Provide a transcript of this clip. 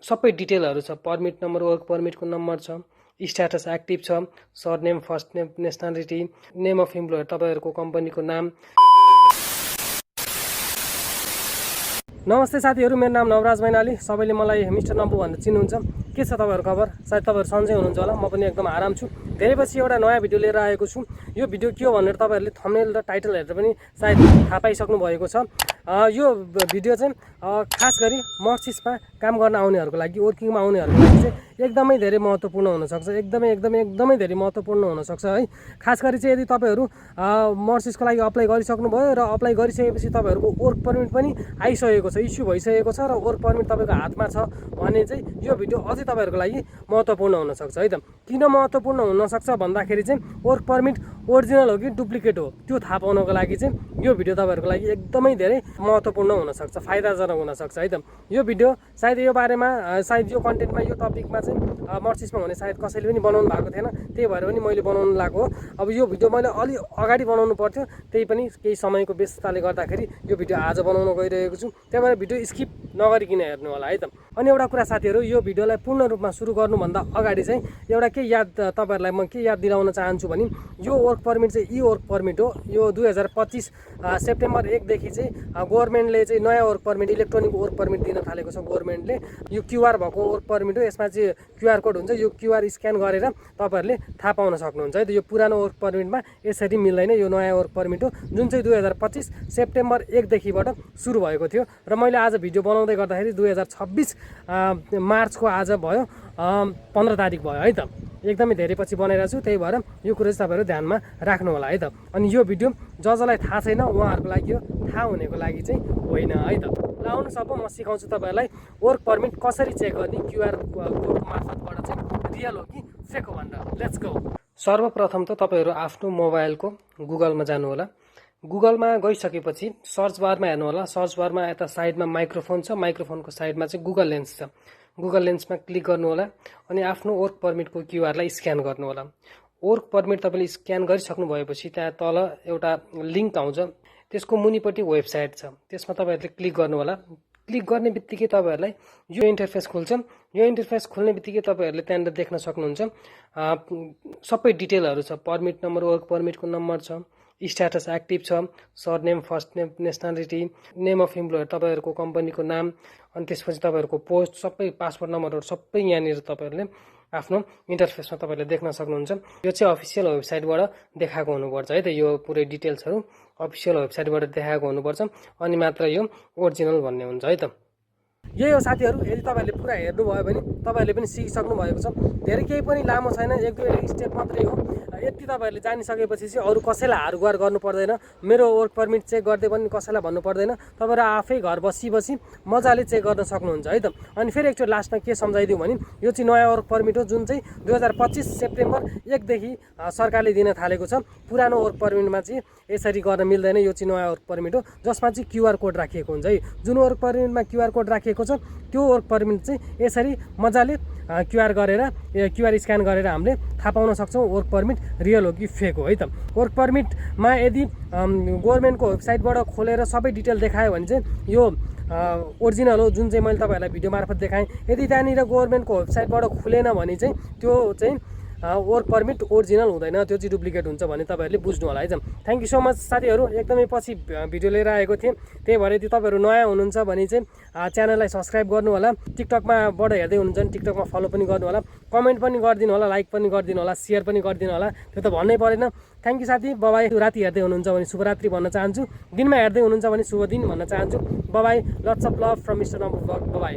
सबै डिटेलहरु छ। Permit number, work परमिटको number छ, स्ट्याटस एक्टिभ छ, surname, first name, nationality, name of employer, तपाईहरुको कम्पनीको नाम। नमस्ते साथीहरु, मेरो नाम नवराज मैनाली। सबैले मलाई मिस्टर नम्बु भनेर चिन्नुहुन्छ। के छ तपाईहरु खबर? सायद तपाईहरु सन्चै हुनुहुन्छ होला। म पनि एकदम आराम छु। धेरै पछि एउटा नयाँ भिडियो लिएर आएको छु। यो भिडियो के हो भनेर तपाईहरुले थम्बनेल र टाइटल हेरेर पनि सायद थाहा पाइसक्नु भएको छ। यो भिडियो चाहिँ खास गरी मर्सिसमा काम गर्न आउनेहरुको लागि, वर्किङमा आउनेहरुको लागि चाहिँ एकदमै धेरै महत्त्वपूर्ण हुन सक्छ। एकदमै धेरै महत्त्वपूर्ण हुन सक्छ है। खास गरी चाहिँ यदि तपाईहरु मर्सिसको लागि अप्लाई गरिसक्नु भयो र अप्लाई गरिसकेपछि तपाईहरुको वर्क परमिट पनि आइसकेको छ, इस्यु भइसकेको छ र वर्क परमिट तपाईको हातमा छ भने चाहिँ यो भिडियो अझै तपाईहरुको लागि महत्त्वपूर्ण हुन सक्छ है त। किन महत्त्वपूर्ण हुन सक्छ भन्दाखेरि चाहिँ वर्क परमिट ओरिजिनल हो कि डुप्लिकेट हो त्यो थाहा पाउनको लागि चाहिँ यो भिडियो तपाईहरुको लागि एकदमै धेरै महत्त्वपूर्ण हुन सक्छ, फाइदाजनक हुन सक्छ है त। यो भिडियो सायद यो बारेमा सायद यो कन्टेन्टमा, यो टपिकमा चाहिँ मर्सिसमा हुने सायद कसैले पनि बनाउनु भएको थिएन, त्यही भएर पनि मैले बनाउनु लागेको हो। अब यो भिडियो मैले अलि अगाडि बनाउनु पर्थ्यो, त्यही पनि केही समयको व्यस्तताले गर्दाखेरि यो भिडियो आज बनाउन गइरहेको छु। त्यही भएर भिडियो स्किप नगरिकन हेर्नु होला है त। अनि एउटा कुरा साथीहरु, यो भिडियोलाई पूर्ण रूपमा सुरु गर्नुभन्दा अगाडि चाहिँ एउटा के याद तपाईहरुलाई म के याद दिलाउन चाहन्छु भने यो वर्क परमिट चाहिँ ई वर्क परमिट हो। यो 2025 सेप्टेम्बर 1 देखि चाहिँ गभर्नमेन्टले चाहिँ नयाँ work permit, electronic work permit दिन थालेको छ गभर्नमेन्टले। यो क्यूआर भएको वर्क परमिट हो। यसमा चाहिँ क्यूआर कोड हुन्छ। यो क्यूआर स्क्यान गरेर तपाईहरुले थाहा पाउन सक्नुहुन्छ है त। यो पुरानो वर्क परमिटमा यसरी मिल्दैन। यो नयाँ वर्क परमिट हो जुन चाहिँ 2025 सेप्टेम्बर 1 देखिबाट सुरु भएको थियो र मैले आज भिडियो बनाउँदै गर्दाखेरि 2026 मार्चको आज भयो 15 तारिक भयो है त। एकदमै धेरै पछि बनाइरहेको छु, त्यही भएर यो कुरा चाहिँ तपाईहरु ध्यानमा राख्नु होला है त। अनि यो भिडियो जसलाई थाहा छैन उहाँहरुको लागि हो, थाहा हुनेको लागि चाहिँ होइन है त। ल आउनुस् अब म सिकाउँछु तपाईहरुलाई वर्क परमिट कसरी चेक गर्ने, क्यूआर कोड मार्फतबाट चाहिँ रियल हो कि फेक हो भनेर। Let's go. सर्वप्रथम त तपाईहरु आफ्नो मोबाइलको गुगलमा जानु होला। गुगलमा गइसकेपछि सर्च बारमा हेर्नु होला। सर्च बारमा यता साइडमा माइक्रोफोन छ, माइक्रोफोनको साइडमा चाहिँ गुगल लेन्स छ। गुगल लेन्समा क्लिक गर्नु होला अनि आफ्नो वर्क परमिटको क्यूआरलाई स्क्यान गर्नु होला। वर्क परमिट तपाईले स्क्यान गरिसक्नु भएपछि त्यहाँ तल एउटा लिंक आउँछ, त्यसको मुनिपट्टि वेबसाइट छ, त्यसमा तपाईहरुले क्लिक गर्नु होला। क्लिक गर्ने बित्तिकै तपाईहरुलाई यो इन्टरफेस खुल्छ। यो इन्टरफेस खुल्ने बित्तिकै तपाईहरुले त्यहाँ देख्न सक्नुहुन्छ सबै डिटेलहरु छ। परमिट नम्बर, वर्क परमिटको नम्बर छ, स्ट्याटस एक्टिभ छ, surname, first name, nationality, name of employer, तपाईहरुको कम्पनीको नाम, अनि त्यसपछि तपाईहरुको पोस्ट, सबै पासपोर्ट नम्बरहरु सबै यहाँनिर तपाईहरुले आफ्नो इन्टरफेसमा तपाईहरुले देख्न सक्नुहुन्छ। यो चाहिँ अफिसियल वेबसाइटबाट देखाएको हुनुपर्छ है त। यो पुरै डिटेल्सहरु अफिसियल वेबसाइटबाट देखाएको हुनुपर्छ अनि मात्र यो ओरिजिनल भन्ने हुन्छ है त। यही हो साथीहरु। यदि तपाईहरुले पुरा हेर्नु भयो भने तपाईहरुले पनि सिकिसक्नु भएको छ। धेरै केही पनि लामो छैन, एक दुई स्टेप मात्रै हो। यति तपाईहरुले जानिसकेपछि चाहिँ अरु कसैलाई हारगुहार गर्नु पर्दैन। मेरो वर्क परमिट चेक गर्दै पनि कसैलाई भन्नु पर्दैन। तपाईहरु आफै घर बसी मजाले चेक गर्न सक्नुहुन्छ है त। अनि फेरि एकचोटि लास्टमा के सम्झाइदिउँ भने यो चाहिँ नयाँ वर्क परमिट हो जुन चाहिँ 2025 सेप्टेम्बर 1 देखि सरकारले दिन थालेको छ। पुरानो वर्क परमिटमा चाहिँ यसरी गर्न मिल्दैन। यो चाहिँ नयाँ वर्क परमिट हो जसमा चाहिँ क्यूआर कोड राखिएको हुन्छ है। जुन वर्क परमिटमा क्यूआर कोड राखिएको छ त्यो वर्क परमिट चाहिँ यसरी मजाले क्यूआर स्क्यान गरेर हामीले थाहा पाउन सक्छौं वर्क परमिट रियल हो कि फेक हो है त। वर्क परमिटमा यदि गभर्नमेन्टको वेबसाइटबाट खोलेर सबै डिटेल देखायो भने चाहिँ यो ओरिजिनल हो जुन चाहिँ मैले तपाईहरुलाई भिडियो मार्फत देखाएँ। यदि त्यहाँनिर गभर्नमेन्टको वेबसाइटबाट खुलेन भने चाहिँ त्यो चाहिँ वर्क परमिट ओरिजिनल हुँदैन, त्यो चाहिँ डुप्लिकेट हुन्छ भन्ने तपाईहरुले बुझ्नु होला है त। थ्यांक यू सो मच साथीहरु। एकदमै पछि भिडियो लिएर आएको थिएँ, त्यही भएर यदि तपाईहरु नयाँ हुनुहुन्छ भने चाहिँ च्यानललाई सब्स्क्राइब गर्नु होला। टिकटकमा बाट हेर्दै हुनुहुन्छ भने टिकटकमा फलो पनि गर्नु होला, कमेन्ट पनि गरिदिनु होला, लाइक पनि गरिदिनु होला, शेयर पनि गरिदिनु होला। त्यो त भन्नै परेन। थ्यांक यू साथी। बाइ। राति हेर्दै हुनुहुन्छ भने शुभरात्रि भन्न चाहन्छु, दिनमा हेर्दै हुनुहुन्छ भने शुभ दिन भन्न चाहन्छु। Bye. Lots of love from mister Nambu blog. By.